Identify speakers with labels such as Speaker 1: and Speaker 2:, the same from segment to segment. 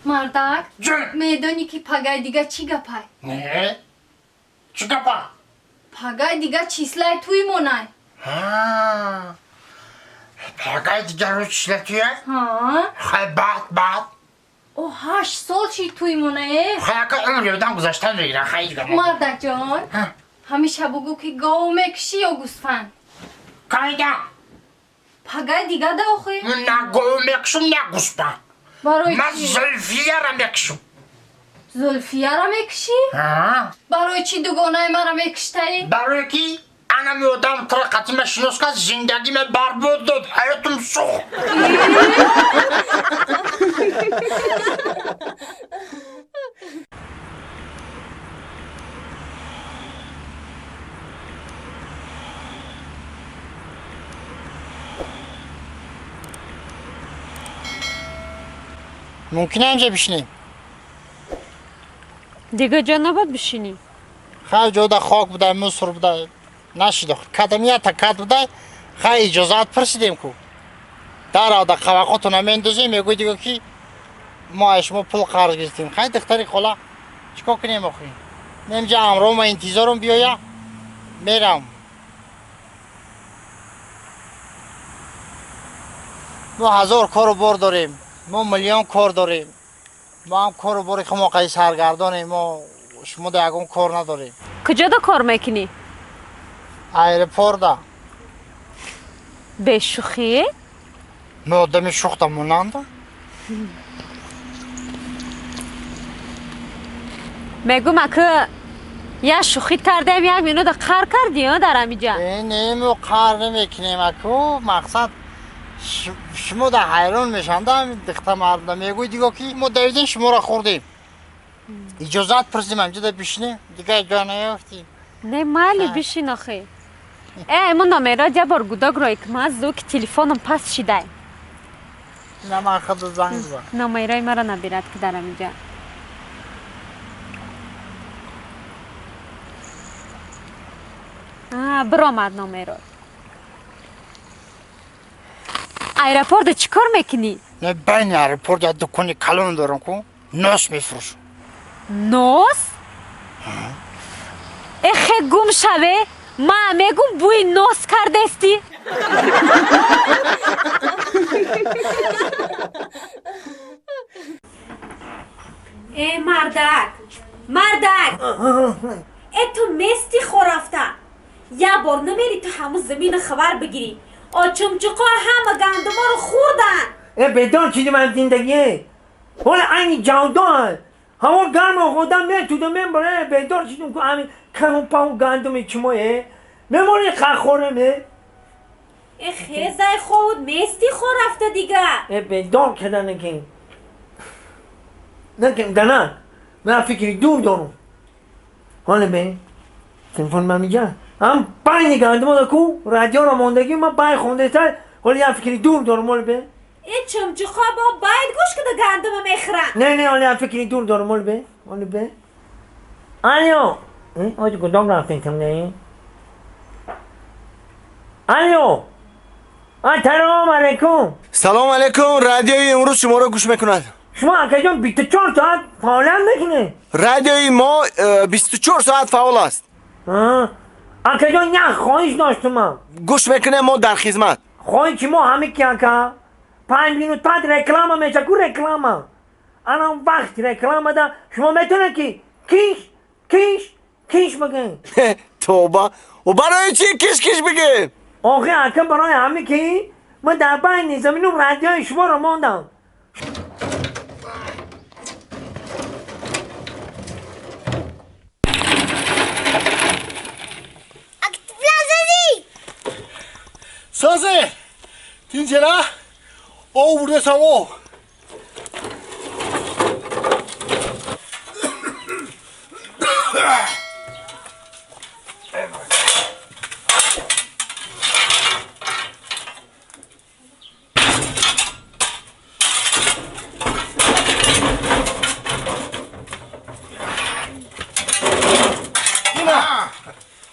Speaker 1: Мардак, медонӣ ки пагай дига чӣ гапай?
Speaker 2: Не, чӣ гапа?
Speaker 1: Пагай дига числай туй монай.
Speaker 2: Пагай дига рӯз числа туя?
Speaker 1: Ҳа.
Speaker 2: Хай баъд баъд.
Speaker 1: О 8 сол чи туй монае?
Speaker 2: Хай ака умри одам гузаштан мегирад, хай дига.
Speaker 1: Мардакҷон, ҳамеша бугӯ ки гов мекушӣ ё гӯсфанд?
Speaker 2: Кайда?
Speaker 1: Пагай дига да охи.
Speaker 2: На гов мекушум, на гӯсфанд.
Speaker 1: Барои
Speaker 2: Ман
Speaker 1: чӣ?
Speaker 2: Зулфияра мекушум.
Speaker 1: Зулфияра мекушӣ? Барои чӣ дугонаи мара мекуштаӣ?
Speaker 2: Барое ки анами одам туро қатима шинос кард, зиндагиме барбод дод, ҳаётум сӯхт. Мумкин инҷа бишинем?
Speaker 3: Дига ҷо набод бишинӣ.
Speaker 2: Хай, ҷода хок будай, мусор будай, нашида. Кадамията кад будай, хай иҷозаат пурсидем ку. Даравда қавақотона мендозем, мегӯй дига ки мо аз шумо пул қарз гирифтем. Хай, духтари хола, чӣ кор кунем охи? Немҷа амрома интизорум биёя, мерам. Мо ҳазор кору бор дорем, мо миллион кор дорем. Мо ҳам кору бори хумо қаи саргардонем, мо шумо да ягон кор надорем.
Speaker 3: Куҷода кор мекунӣ?
Speaker 2: Аэропорда.
Speaker 3: Бешӯхӣ?
Speaker 2: Мо одами шӯхта монанда?
Speaker 3: Мегум, ака як шӯхӣ кардем, як минута қар кардӣ дар ҳамиҷа.
Speaker 2: Э, не, мо қар намекунем, аку, мақсад шумо да ҳайрон мешанда, дихта мардумда мегӯй диго ки мо давидем, шуморо хӯрдем. Иҷозат пурсидем, ҳамҷода бишинем, дига ҷо наёфтем.
Speaker 3: Не, майли, бишин охи. Э, мо номерот я бор гудок рой кма, зуки телефоном паст шидай.
Speaker 2: На, ман худо занг зад.
Speaker 3: Номерои маро набирад ки дар ҳамиҷа. Биромад номерот. Аэропорта чӣ кор мекунӣ?
Speaker 2: Не, байни аэропорт як дукони калон дорам ку, нос мефурӯшам.
Speaker 3: Нос? Эхе, гум шаве, ма мегум, бӯи нос кардестӣ. Э, мардак, мардак, э, ту мести хорафта, як бор намери ту ҳамун замина хабар бигирӣ, очумчуқо ҳама гандуморо хӯрдан.
Speaker 4: Э, бедор чиди ман зиндагие ҳола айни ҷавдон ҳаво гармо худам метудо меборе, бедор шидум ку ами каху паху гандуми чумое мемони хахорем.
Speaker 3: Э, хезай ховуд, мести хорафта дига.
Speaker 4: Э, бедор кардане ки накем дана, ман фикри дур дорум. Ҳоле бе телефон ман мига ҳам байни гандумо ку радиоро мондагӣ, ман бай хондеста, ҳоли як фикри дур дорум, ҳоле бе.
Speaker 3: Э, чумчуқо бо байд гӯш када гандума мехӯранд.
Speaker 4: Не, не, ҳоли як фикри дур дорум, ҳоле бе, ҳоле бе. Алло, оҷи кудом рафтем? Не, алло, ассалому алайкум.
Speaker 5: Салом алейкум, радиои имрӯз шуморо гӯш мекунад.
Speaker 4: Шумо, акаҷон, 24 соат фаъолият мекунед?
Speaker 5: Радиои мо 24 соат фаъол аст.
Speaker 4: Акаҷон, як хоҳиш доштум ман.
Speaker 5: Гӯш мекунем, мо дар хизмат.
Speaker 4: Хоҳиши мо ҳаме ки, ака, 5 минут баъд реклама меша ку, реклама, ана вақт рекламада шумо метавонед ки киш, киш, киш бигӯед.
Speaker 5: Тоба, барои чӣ киш, киш бигӯем?
Speaker 4: Охи, ака, барои ҳаме ки ман дар байни замину радиои шуморо мондам.
Speaker 5: Созе тинҷера об бурдесам, об.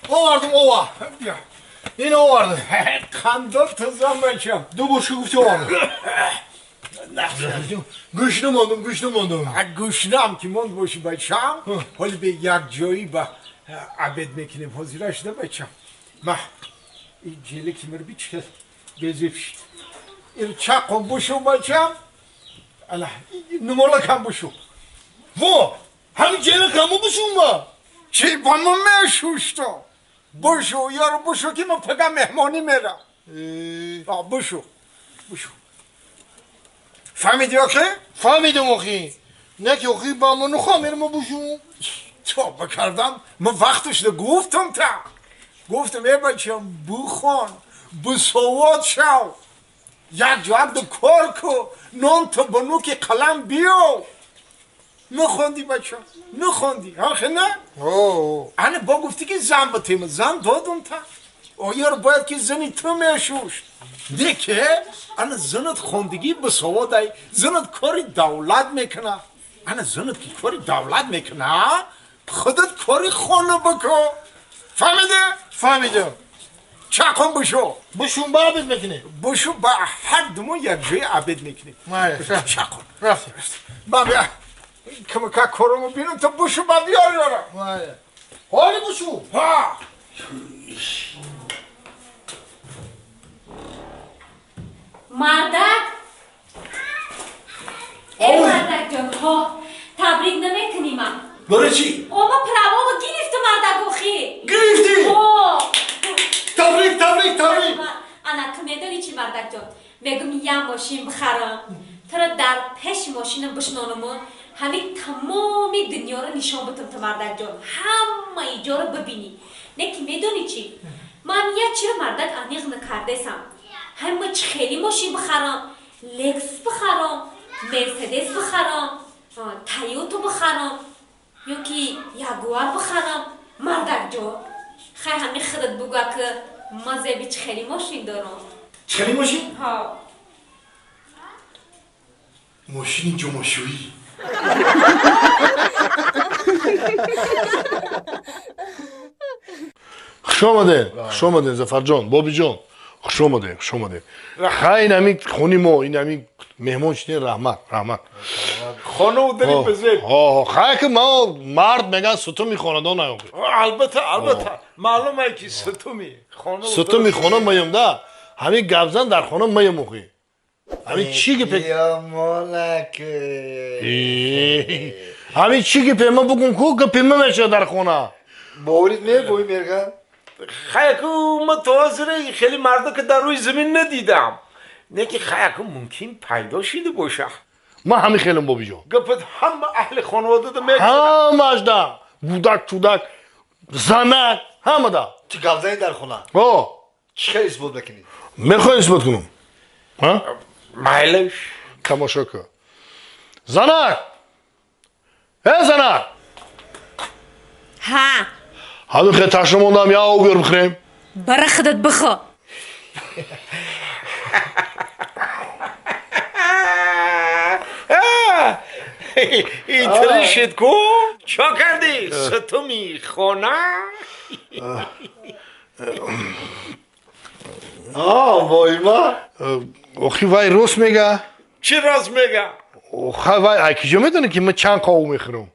Speaker 6: Овардум ова. Ин овардум.
Speaker 7: Қандо тузам бачам.
Speaker 6: Ду бошка гуфти овардум. Гушна мондум, гушна мондум.
Speaker 7: Гушнаам ки монд боши бачам, ҳоли бе як ҷоӣ ба обед мекунем. Ҳозира шуда бачам. Ма ин ҷеле ки мир бичхел безеб шид. Ин чақом бушу бачам. Ала нумолакам бушу.
Speaker 6: Во, ҳамин ҷеле каму бушум ма.
Speaker 7: Чи ба мо мешушто? Бушу, ёро бушу ки мо пага меҳмонӣ мерам. Бушу. Бушу. Фаҳмидӣ охи?
Speaker 6: Фаҳмидам охи. Не ки охи ба мо нухоҳ мерам мо бушум.
Speaker 7: Тоба кардам, мо вақташда гуфтам та. Гуфтам э бачам бухон, бусовод шав. Як ҷоакда кор ку, нон то ба нуки қалам биё. Нахонди бачам, нахонди. Охи на? Ана бо гуфтӣ ки зан батема, зан додум та. Оёр бояд ки зани ту мешушт. Не ки ана занат хондагӣ бисоводай, занат кори давлат мекуна. Ана занат ки кори давлат мекуна, худат кори хона бикун. Фаҳмидӣ?
Speaker 6: Фаҳмидам.
Speaker 7: Чақон бушу.
Speaker 6: Бушум ба обед мекунем.
Speaker 7: Бушу ба ҳар думон як ҷои обед мекунем. Чақон.
Speaker 6: Рафтем.
Speaker 7: Ба бия. Камака корому бинам то бушу ба биёр ёра.
Speaker 6: Ҳоли бушу.
Speaker 7: Ҳа.
Speaker 3: Мардак! Э мардак ҷон, ҳо, табрик намекунӣ ман.
Speaker 6: Барои чӣ?
Speaker 3: Ома правово гирифту мардак охи.
Speaker 6: Гирифтӣ?
Speaker 3: Ҳо.
Speaker 6: Табрик, табрик, табрик.
Speaker 3: Ана ту медонӣ чӣ мардак ҷон? Мегум я мошин бихарам. Туро дар пеши мошинам бишнонаму ҳамин тамоми дунёро нишон бутам ту мардак ҷон. Ҳамаи ҷоро бибинӣ. Не ки медонӣ чӣ? Ман як чиро мардак аниқ накардесам. Ҳама чӣ хеле мошин бихарам, Лексус бихарам, Мерседес бихарам, Тойота бихарам, ё ки Ягуар бихарам. Мардак ҷон, хай ҳамин худат буга ки ма зеби чӣ хеле мошин дорам.
Speaker 6: Чӣ хеле мошин?
Speaker 3: Ҳа.
Speaker 6: Мошини ҷомашӯӣ.
Speaker 8: Хуш омадед, хуш омадед Зафарҷон, Бобиҷон. Хуш омадед, хуш омадед. Хай ин ҳамин хони мо, ин ҳамин меҳмон шудем, раҳмат, раҳмат.
Speaker 7: Хона удари бизеб.
Speaker 8: Ҳо, хай ки мо мард меган сутуми хонадон наём.
Speaker 7: Албатта, албатта. Маълум ай ки сутуми хона.
Speaker 8: Сутуми хона маём да. Ҳамин гапзан дар хона маём охи. Ҳамин чӣ гапе?
Speaker 2: Я молак.
Speaker 8: Ҳамин чӣ гапе ма бугум ку гапе ма мешавад дар хона.
Speaker 6: Боварит мебои мерга?
Speaker 7: Хаяку ма то ҳозира хеле марда ки дар рӯи замин надидам. Не ки хаяку мумкин пайдо шида боша.
Speaker 8: Ман ҳамин хелам бобиҷон.
Speaker 7: Гапат ҳама аҳли хонаводада мекунад.
Speaker 8: Ҳамааш да. Гудак, чудак, занак, ҳама да.
Speaker 6: Ту гап занӣ дар хона?
Speaker 8: Ҳо.
Speaker 6: Чӣ хел исбот мекунӣ?
Speaker 8: Мехоҳӣ исбот кунам? Ҳа?
Speaker 7: Майлаш.
Speaker 8: Тамошо кун. Занак! Э занак!
Speaker 3: Ҳа.
Speaker 8: Ҳамин хел ташна мондам, я об биёр бихӯрем.
Speaker 3: Бара худат бихӯ.
Speaker 7: Интари шид ку? Чо кардӣ? Сутуми хона?
Speaker 6: Вой ма.
Speaker 8: Охи вай рост мега.
Speaker 7: Чӣ рост мега?
Speaker 8: Охай вай ай киҷо медонӣ ки ман чанд қову мехӯрам?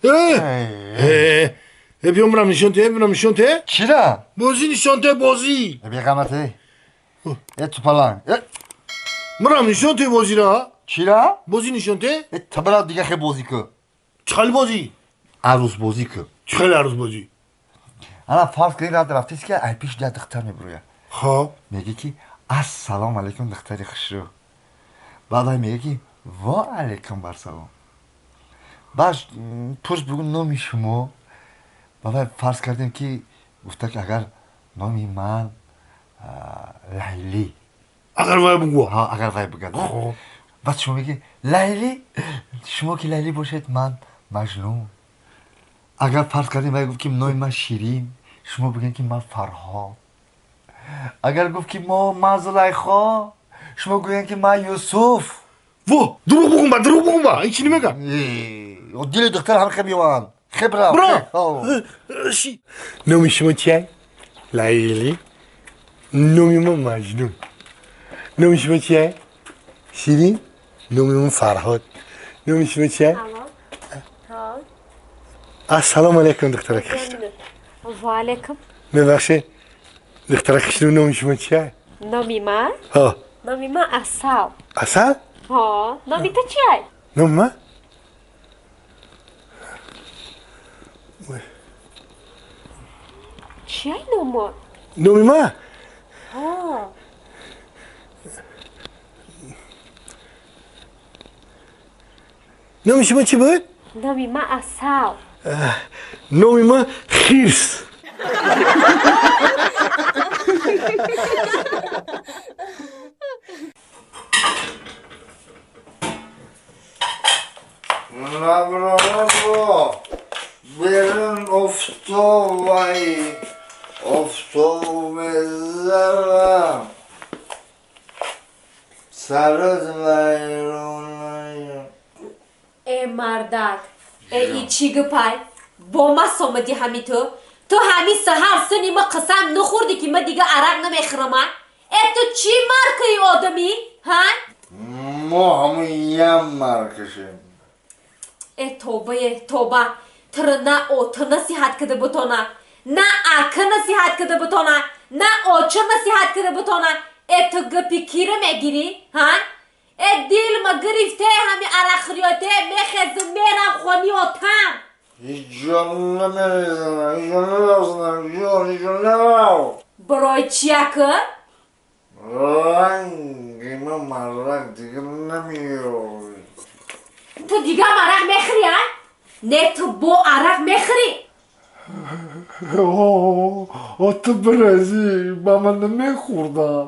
Speaker 8: Э, биё мирам нишон те, мирам нишон те.
Speaker 6: Чира?
Speaker 8: Бозӣ нишон те, бозӣ.
Speaker 6: Беғамате. Э тупаланг.
Speaker 8: Мирам нишон те бозира.
Speaker 6: Чира?
Speaker 8: Бозӣ нишон те.
Speaker 6: Э табара дига хе бозӣ ку.
Speaker 8: Чӣ хел бозӣ?
Speaker 6: Арӯзбозӣ ку.
Speaker 8: Чӣ хел арӯзбозӣ?
Speaker 6: Ана фарз кунед рад рафтест ки ай пеш як духтар мебурояд.
Speaker 8: Хоб.
Speaker 6: Мегӯ ки ассалому алайкум духтари хушрӯ. Баъд ай мегӯ ки ва алайкум барсалом. Баъд пурс бугӯ номи шумо. Баъд фарз кардем ки гуфта ки агар номи ман Лайли.
Speaker 8: Агар вай бугӯ.
Speaker 6: Ҳа, агар вай бугад. Баъд шумо мегӯ Лайли, шумо ки Лайли бошед, ман Маҷнун. Агар фарз кардем вай гуфт ки номи ман Ширин, шумо бигӯед ки ман Фарҳод. Агар гуфт ки ман Зулайхо, шумо гӯед ки ман Юсуф.
Speaker 8: Во, дурӯғ бугум ба, дурӯғ бугум ба. Ин чӣ намегӯ?
Speaker 6: Дили духтар ҳам хеб ёван. Хеб рав.
Speaker 8: Бро! Номи шумо чия? Лайли. Номи мо Маҷнун. Номи шумо чия? Ширин. Номи мо Фарҳод. Номи шумо чия? Ассалому алайкум, духтараки хушрӯ.
Speaker 3: Ва алайкум.
Speaker 8: Мебахшед, духтараки хушрӯ, номи шумо чия?
Speaker 3: Номи ман?
Speaker 8: Ҳо.
Speaker 3: Номи ман Асал.
Speaker 8: Асал?
Speaker 3: Ҳо. Номи ту чия?
Speaker 8: Номи ман?
Speaker 3: Чия номот?
Speaker 8: Номи ман?
Speaker 3: Ҳо.
Speaker 8: Номи шумо чӣ буд?
Speaker 3: Номи ман Асал.
Speaker 8: Номи ман Хирс.
Speaker 7: Набро, набро. Берун офтобай, офтоб мезанам. Сарат вайронай.
Speaker 3: Э мардак, э и чӣ гапай? Бо ма сомадӣ ҳами ту? Ту ҳами саҳар сини ма қасам нахӯрдӣ ки ма дига арақ намехӯрама? Э ту чӣ маркаи одамӣ, ҳа?
Speaker 7: Мо ҳамун ям маркашем.
Speaker 3: Э тобае, тоба. Туро на ота насиҳат када бутона, на ака насиҳат када бутона, на оча насиҳат када бутона. Э ту гапи кира мегирӣ, ҳа? Э дилма гирифте ҳами арақхӯриёте, мехезум мерам хони отам.
Speaker 7: Ҳеҷ ҷо намерезанам, ҳеҷ ҷо намерасонам, ҷон, ҳеҷ ҷо нарав.
Speaker 3: Барои чи ака?
Speaker 7: Ранги ман марақ дига намеёбӣ.
Speaker 3: Ту дига марақ мехӯрӣ, а? Не, ту бо арақ мехӯрӣ.
Speaker 7: О, ту бирезӣ, ба ман намехӯрдам.